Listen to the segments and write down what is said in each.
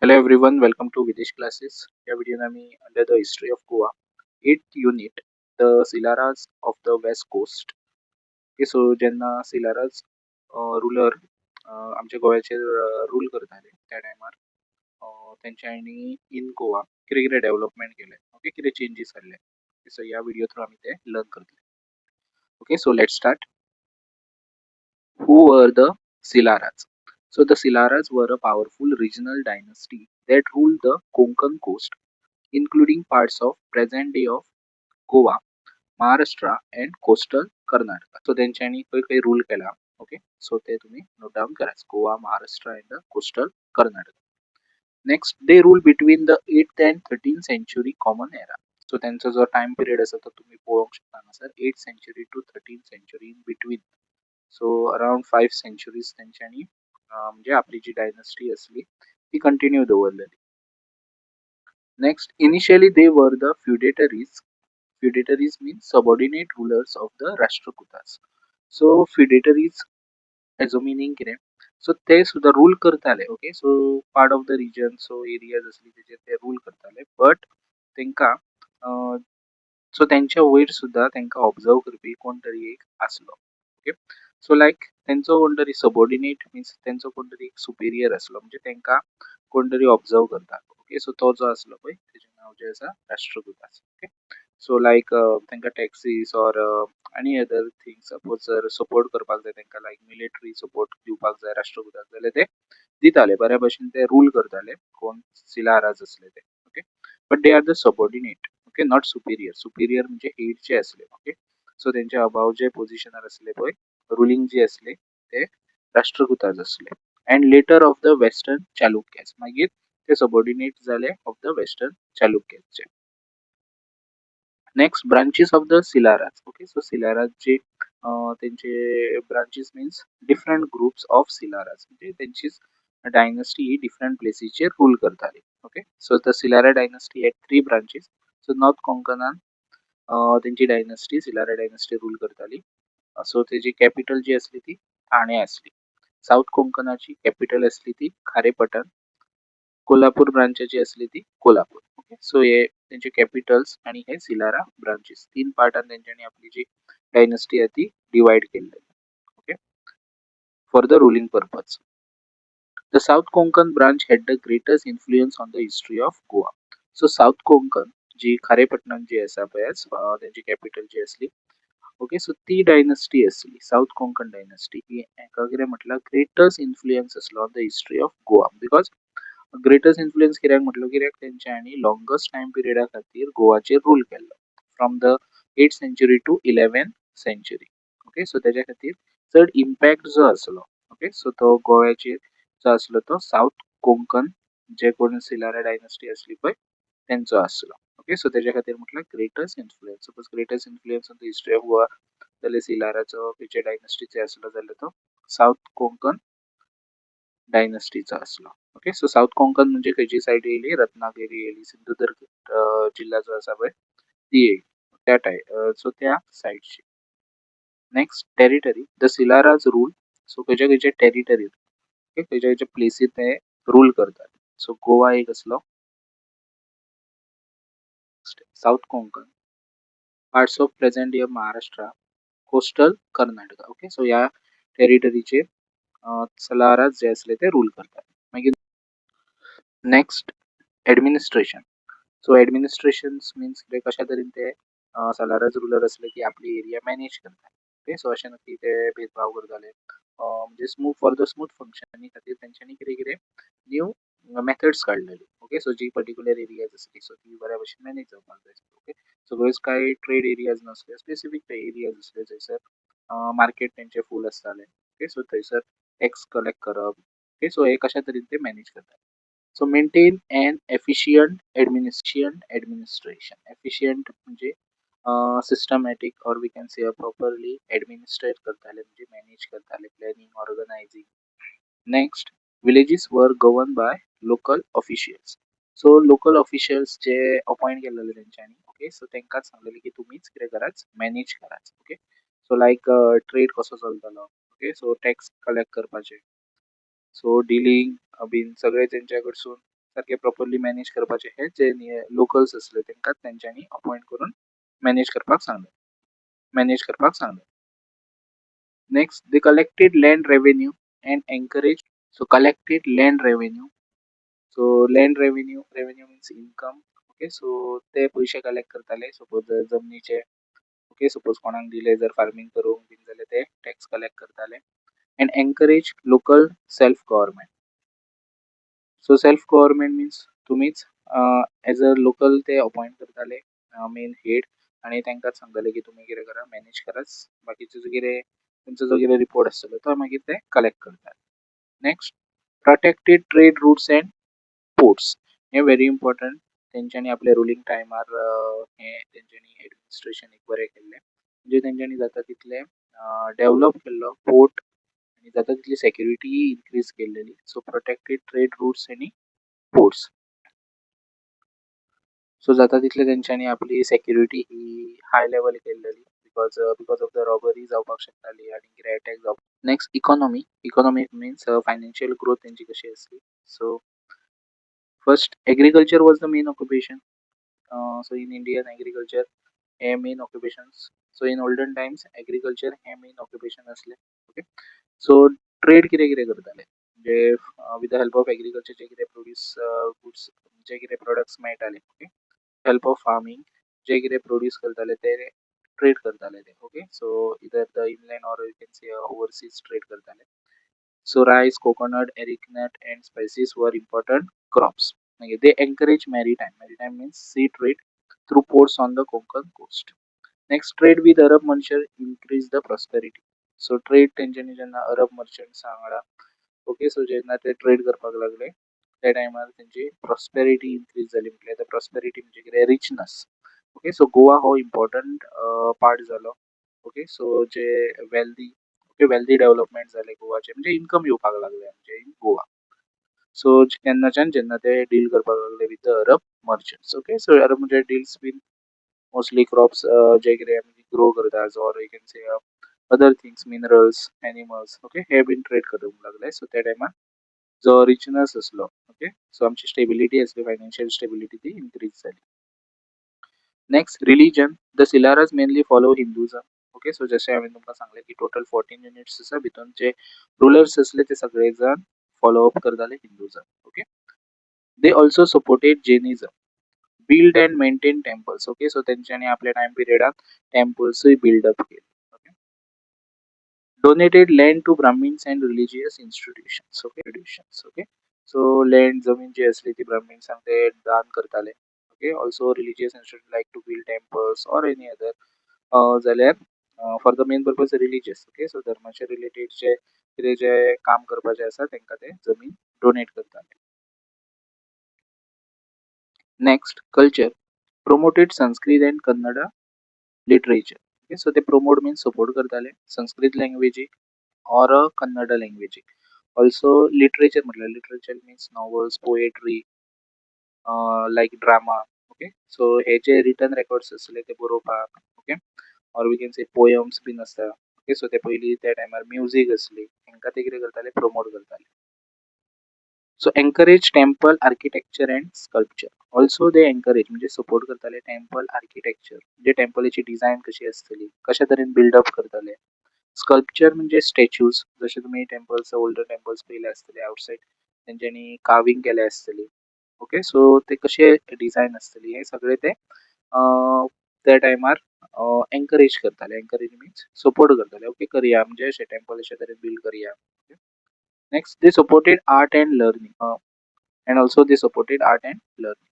Hello everyone, welcome to Videsh Classes. या video आमी under the history of Goa, 8th unit, the Silaras of the West Coast. Okay, so जेन्ना सिलाराज rural आमच्या गोव्याचेर rule करताले, त्या टायमार तेंच्यांनी इन गोवा कितें कितें डेव्हलपमेंट केलें, ओके, कितें चेंजीस हाडले, सो ह्या व्हिडिओ थ्रू आमी ते लर्न करतले. Okay, so let's start. Who were the Silaras? So the Silaras were a powerful regional dynasty that ruled the Konkan coast, including parts of present day of Goa, Maharashtra and coastal Karnataka. So तेंच्यांनी खंय खंय rule केला, okay, so ते तुम्ही note down करा: Goa, Maharashtra and coastal Karnataka. Next, they rule between the 8th and 13th century Common Era. So त्यांचो जो time period आसा तो तुम्ही पळोवंक शकता हांगासर, 8th century to 13th century in between. So around 5 centuries तेंच्यांनी म्हणजे आपली जी डायनेस्टी आसली ती कंटिन्यू दवरलेली. Next, initially they were the feudatories. Feudatories means subordinate rulers of the Rashtrakutas. So feudatories हेजो मिनींग कितें? सो ते सुद्दां रूल करताले, okay, so part of the region, so areas आसली तेजेर ते रूल करताले, बट तेंकां सो तेंच्या वयर सुद्दां तेंकां ऑब्जर्व करपी कोण तरी एक आसलो. ओके, सो लायक तेंचो कोण तरी सबऑर्डिनेट, मिन्स तेंचो कोण तरी एक सुपिरियर आसलो, म्हणजे तेंकां कोण तरी ऑब्जर्व करतालो. ओके, सो तो जो आसलो पळय, तेजें नांव जें आसा राष्ट्रकुटास. ओके, सो लायक तेंकां टॅक्सीस ऑर आनी अदर थिंग्स, सपोज जर सपोर्ट करपाक जाय तेंकां, लायक मिलिटरी सपोर्ट दिवपाक जाय राष्ट्रकुटाक जाल्यार ते दिताले. बऱ्या भशेन ते रूल करताले, कोण सिलाराज आसले ते. Okay, but they are the subordinate, okay, not superior. Superior म्हणजे हेड जे आसले, ओके, सो तेंच्या अबाव जे पोजिशनार आसले पळय, रुलींग जे आसले, ते राष्ट्रकुटाज आसले, and later of the Western Chalukyas. मागीर ते सबऑर्डिनेट जाले of the western चालुक्याचे. Next, branches of the Silaras. Okay, so सिलाराजचे त्यांचे branches means different groups of Silaras, म्हणजे त्यांचीच डायनेस्टी ही डिफरंट प्लेसीचेर रूल करताली. Okay, so the Silara dynasty had three branches. So north कोंकणान तेंची dynasty, सिलारा dynasty rule करताली. So तेजी capital G आसली ती ठाणे आसली. साऊथ कोंकणाची कॅपिटल आसली ती खारेपटन. कोल्हापूर ब्रांचाची आसली ती कोल्हापूर. ओके, सो हे तेंचे कॅपिटल्स आणि हे सिलारा ब्रांचेस, तीन पार्टान तेंच्यांनी आपली जी डायनेस्टी आहे ती डिवाइड केल्ली, okay, for the ruling purpose. The South Konkan branch had the greatest influence on the history of Goa. So South Konkan जी खारेपटनान जी आसा पळय, तेंची कॅपिटल जी आसली, ओके, सो ती डायनेस्टी आसली साऊथ कोंकण डायनेस्टी, ही हेका कितें म्हटल्यार ग्रेटस्ट इन्फ्लुयन्स आसलो on the history of Goa. Because greatest influence कित्याक म्हटलो? कित्याक तेंच्यांनी लॉंगस्ट टायम पिरियडा खातीर गोवाचेर रूल केल्लो, from the 8th century to 11th century. Okay, so तेज्या खातीर चड इम्पॅक्ट जो आसलो, ओके, सो तो गोव्याचेर जो आसलो तो साऊथ कोंकण जे कोण सिलारा डायनेस्टी आसली पळय, तेंचो आसलो. ओके, सो तेज्या खातीर म्हटल्यार greatest influence. Suppose greatest influence on the history of Goa जाल्यार सिलाराचो खंयच्या डायनेस्टीचे आसलो जाल्यार तो साऊथ कोंकण डायनेस्टीचो आसलो. ओके, सो साऊथ कोंकण म्हणजे खंयची सायड येयली? रत्नागिरी येयली, सिंधुदुर्ग जिल्हा जो आसा पळय ती येयली, त्या टाय सो त्या सायडची. Next, territory. The Silaras rule, so खंयच्या खंयच्या टेरिटरीर, ओके, खंयच्या खंयच्या प्लेसीर ते रूल करतात. सो गोवा एक आसलो, south Konkan, parts of present day Maharashtra, coastal Karnataka. Okay, so ह्या टेरिटरीचेर सलाराज जे आसले ते रूल करतात. मागीर next, administration. So administration means कितें? कशा तरेन ते सलाराज रुलर आसले की आपली एरिया मॅनेज करतात. ओके, सो अशें न्हू की ते भेदभाव करताले, म्हणजे smooth, for the smooth functioning खातीर तेंच्यांनी कितें कितें न्यू मेथड्स काडलेली. ओके, सो जी पर्टिक्युलर एरियाज आसली, सो ती बऱ्या भशेन मॅनेज जावपाक जाय. ओके, सगळ्योच काय ट्रेड एरियाज नासले, स्पेसिफीक एरियाज आसले जंयसर मार्केट तेंचे फूल आसताले. ओके, सो थंयसर टॅक्स कलेक्ट करप. ओके, सो हे कशा तरेन ते मॅनेज करतात. So maintain an efficient administration. Efficient म्हणजे systematic or we can say properly administrate करताले, म्हणजे मॅनेज करताले, planning, organizing. Next, villages were govern by local officials. So local officials J appoint केलेले तेंच्यांनी, ओके, सो तेंकांच सांगलेले की तुमीच कितें करात, मॅनेज करात. ओके, सो लायक ट्रेड कसो चलतलो, ओके, सो टॅक्स कलेक्ट करपाचे, सो डिलींग बीन सगळे तेंच्या कडसून. सारकें प्रॉपरली मॅनेज करपाचें हे जे लोकल्स आसले तांकां तेंच्यांनी अपॉयंट करून मॅनेज करपाक सांगलें, मॅनेज करपाक सांगलें. Next, they collected land revenue and encourage. So collected land revenue. So land revenue, revenue means income. Okay, so ते पयशे कलेक्ट करताले सपोज जमनीचे. ओके, सपोज कोणाक दिले जर फार्मींग करूंक बीन जाल्यार ते टॅक्स कलेक्ट करताले. And encourage local self government. So self government means तुमीच एज अ लोकल ते अपॉयंट करताले मेन हेड आनी तांकांच सांगताले की तुमी कितें करा, मॅनेज करात, बाकीचो जो कितें तुमचो जो कितें रिपोर्ट आसतलो तो मागीर ते कलेक्ट करताले. Next, protected trade routes and ports. हें व्हेरी इम्पॉर्टंट. तेंच्यांनी आपल्या रुलींग टायमार हें तेंच्यांनी एडमिनिस्ट्रेशन एक बरें केल्लें, म्हणजे तेंच्यांनी जाता तितलें डेवलप केल्लो पोर्ट आनी जाता तितली सेक्युरिटी इन्क्रीज केल्लेली. सो प्रोटेक्टेड ट्रेड रूट्स आनी पोर्ट्स. सो जाता तितले तेंच्यांनी आपली सेक्युरिटी ही हाय लेवल केल्लेली because of the robbery जावपाक शकताली आनी कितें एटॅक जावपाक. Next, economy. Economy means financial growth तेंची कशी आसली. So first, agriculture was the main occupation. So in Indian agriculture hey main occupations. So in olden times agriculture hey main occupation आसलें. Okay, so trade कितें कितें करताले म्हणजे with the help of agriculture जे कितें produce goods, जे कितें products मेळटाले, okay, help of farming जे कितें produce करताले ते ट्रेड करताले ते. Okay, so either the inland or you can say overseas trade करताले. So rice, coconut, arecanut and spices were important crops. मागीर they encourage maritime. Maritime means sea trade through ports on the Konkan coast. Next, trade with Arab merchant increase the prosperity. So trade तेंच्यांनी जेन्ना अरब मर्चंट्सा वांगडा, okay, so जेन्ना ते trade करपाक लागले त्या टायमार तेंची प्रॉस्पेरिटी इन्क्रीज जाली. म्हटल्यार प्रॉस्पेरिटी म्हणजे कितें, रिचनस. ओके, सो गोवा हो इम्पॉर्टंट पार्ट जालो. ओके, सो जे वेल्दी, ओके, वेल्दी डेवलपमेंट जालें गोवाचें, म्हणजे इन्कम येवपाक लागलें आमचें इन गोवा. सो केन्नाच्यान जेन्ना ते डील करपाक लागले with the Arab merchants. Okay, so Arab म्हणजे डील्स बीन मोस्टली क्रॉप्स जे कितें आमी ग्रो करता, or you can say other things, minerals, animals, okay, हे बीन ट्रेड करूंक लागले. सो त्या टायमार जो रिचनस आसलो, ओके, सो आमची स्टेबिलिटी आसली, फायनान्शियल स्टेबिलिटी ती इन्क्रीज जाली. Next, religion. The Silaras mainly follow Hinduism. Okay, so जशें हांवें तुमकां सांगलें की टोटल 14 युनिट्स आसा, भितून जे रुलर्स आसले ते सगळे जाण फॉलो अप करताले Hinduism. Okay, they also supported Jainism, build and maintain temples. Okay, so तेंच्यांनी आपल्या टायम पिरियडान टेम्पल्सूय बिल्ड अप केले. Okay, donated land to Brahmins and religious institutions. Okay, institutions. Okay, so land जमीन जी आसली ती ब्राह्मिन्सांक ते दान करताले. Okay, also religious institute like to build temples or any other जाल्यार for the main purpose religious. Okay, so धर्माचे related जे कितें जे काम करपाचें आसा तांकां ते जमीन डोनेट करताले. Next, culture. Promoted Sanskrit and Kannada literature. Okay, so ते promote means support करताले संस्कृत लँग्वेजीक ऑर कन्नडा लँग्वेजीक. ऑल्सो लिटरेचर म्हटल्यार literature means novels, poetry, like drama. Okay, so हे जे रिटन रेकॉर्ड्स आसले ते बरोवपाक, okay, or we can say poems बीन आसता. ओके, सो ते पयलीं त्या टायमार म्युजीक आसली, हेंकां ते कितें करताले, प्रमोट करताले. So encourage temple architecture and sculpture. Also they encourage म्हणजे सपोर्ट करताले टेम्पल आर्किटेक्चर, म्हणजे टेम्पलाची डिझायन कशी आसतली, कशा तरेन बिल्डअप करताले. स्कल्पचर म्हणजे स्टॅच्यूज, जशे तुमी टेम्पल्स, ओल्डर टेम्पल्स पयले आसतले आवटसायड, तेंच्यांनी कार्विंग केले आसतली. ओके, सो ते कशे डिझायन आसतली हे सगळे ते त्या टायमार एनकरेज करताले. एनकरेज मिन्स सपोर्ट करताले. ओके, करया म्हणजे अशें टेम्पल अशे तरेन बिल्ड करया. Next, they supported art and learning, and also they supported art and learning.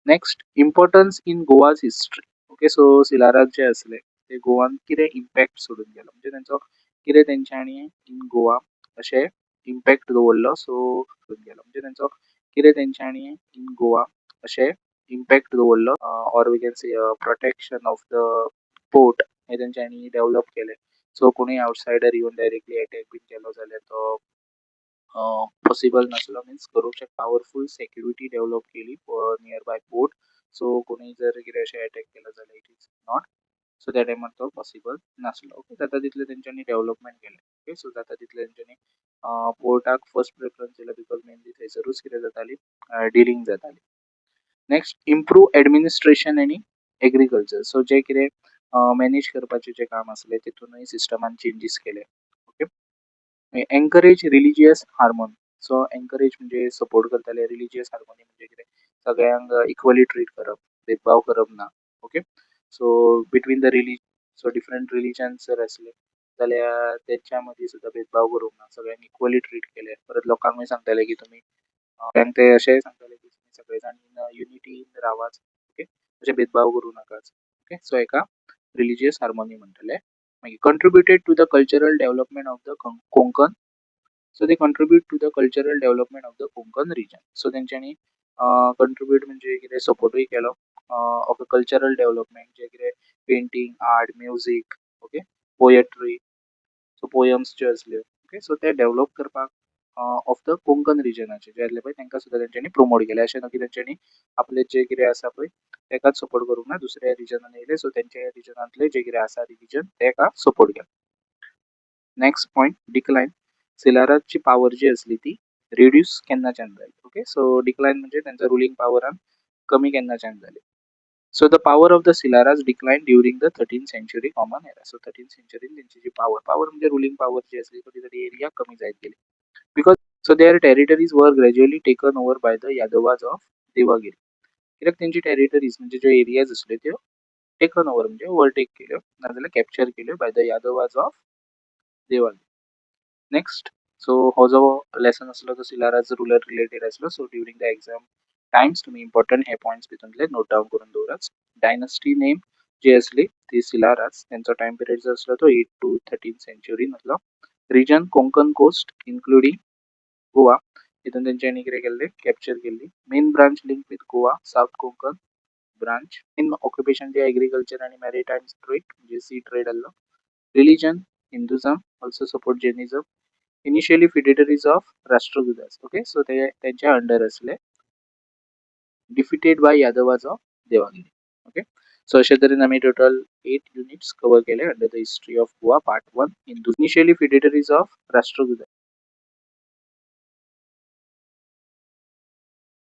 Next, importance in Goa's history. Okay, so Silaras जे असले ते गोवान कितें इम्पॅक्ट सोडून गेलो, म्हणजे तेंचो कितें तेंच्यांनी इन गोवा अशें इम्पॅक्ट दवरलो. सो गेलो म्हणजे तेंचो कितें तेंच्यांनी इन गोवा अशें इम्पॅक्ट दवरलो, or we can say protection of the port हे तेंच्यांनी डेवलप केलें. सो कोणूय आवटसायडर येवन डायरेक्टली एटॅक बीन केलो जाल्यार तो पॉसिबल नासलो, मिन्स करूंक शकता. पावरफूल सेक्युरिटी डेवलप केली नियर बाय पोर्ट. सो कोणूय जर कितें अशें एटॅक केलो जाल्यार it is not सो त्या टायमार तो पॉसिबल नासलो. ओके, जाता तितलें तेंच्यांनी डेवलपमेंट केलें. ओके, सो जाता तितलें तेंच्यांनी पोर्टाक फर्स्ट प्रेफरन्स दिलो, because mainly थंयसरूच कितें जाताली, डिलींग जाताली. नेक्स्ट, इम्प्रूव एडमिनिस्ट्रेशन आनी एग्रीकल्चर. सो जे कितें मॅनेज करपाचें जें काम आसलें, तितूनय सिस्टमान चेंजीस केले. Okay, encourage religious harmony. So encourage म्हणजे सपोर्ट करताले. रिलिजियस हार्मोनी म्हणजे कितें? सगळ्यांक इक्वली ट्रीट करप, भेदभाव करप ना. Okay, so between the so different religions जर आसले जाल्यार तेच्या मदीं सुद्दां भेदभाव करूंक ना, सगळ्यांक इक्वली ट्रीट केले. परत लोकांकूय सांगताले की तुमी सगळ्यांक, ते अशेंय सांगताले की तुमी सगळे जाण युनिटीन रावात. ओके, अशें भेदभाव करूं नाकात. ओके, सो हेका रिलिजियस हार्मोनी म्हणटले. मागीर contributed to the cultural development of the Konkan. So they contribute to the cultural development of the Konkan region. So तेंच्यांनी कंट्रीब्यूट म्हणजे कितें, सपोर्टूय केलो ऑफ कल्चरल डेव्हलपमेंट, जे कितें painting, art, music, okay, poetry, so poems ज्यो आसल्यो, okay, so ते develop करपाक of the Konkan रिजनाचे जे आसले पळय, तांकां सुद्दां तेंच्यांनी प्रमोट केले. अशें न्हू की तेंच्यांनी आपले जे कितें आसा पळय तेकाच सपोर्ट करूंक ना, दुसऱ्या रिजनान येयले, सो तेंच्या रिजनांतले जे कितें आसा रिलिजन, तेका सपोर्ट केलो. Next point, decline. सिलाराची पावर जी आसली ती रिड्यूस केन्नाच्यान जाली? ओके, सो डिक्लायन म्हणजे तेंच्या रुलींग पावरान कमी केन्नाच्यान जाली? So the power of the Silaras decline during the 13th century common era. So 13th सेंचुरीन तेंची जी पावर, पावर म्हणजे रुलींग पावर जी आसली, थोडी थोडी एरिया कमी जायत गेली, because so their territories were gradually taken over by the Yadavas of Devagiri. कित्याक तेंची टेरिटरीज म्हणजे ज्यो एरियाज आसल्यो त्यो टेकन ओवर म्हणजे ओवरटेक केल्यो नाजाल्यार कॅप्चर केल्यो by the Yadavas of Devagiri. Next, so हो जो लेसन आसलो तो सिलाराज रुलर रिलेटेड आसलो. So during the exam times तुमी इम्पॉर्टंट हे पॉयंट्स भितूंतले नोट डावन करून दवरात. डायनस्टी नेम जी आसली ती सिलाराज. तेंचो टायम पिरियड जो आसलो तो एट टू 13 सेंचुरीन आसलो. Region Konkan coast including Goa. हितून तेंच्यांनी कितें केल्लें? कॅप्चर केल्ली. Main branch link with Goa, South Konkan branch. Main occupation J agriculture आनी मॅरिटायम ट्रेड, म्हणजे सी ट्रेड आसलो. Religion Hinduism, also support Jainism. Initially feudatories of Rashtrakutas. Okay, so ते त्यांच्या अंडर असले. Defeated by Yadavas of Devagiri. Okay, so अशा तरेन आमी total eight units cover केले under the history of Goa part one, Hindu, initially feudatories of Rashtrakuta.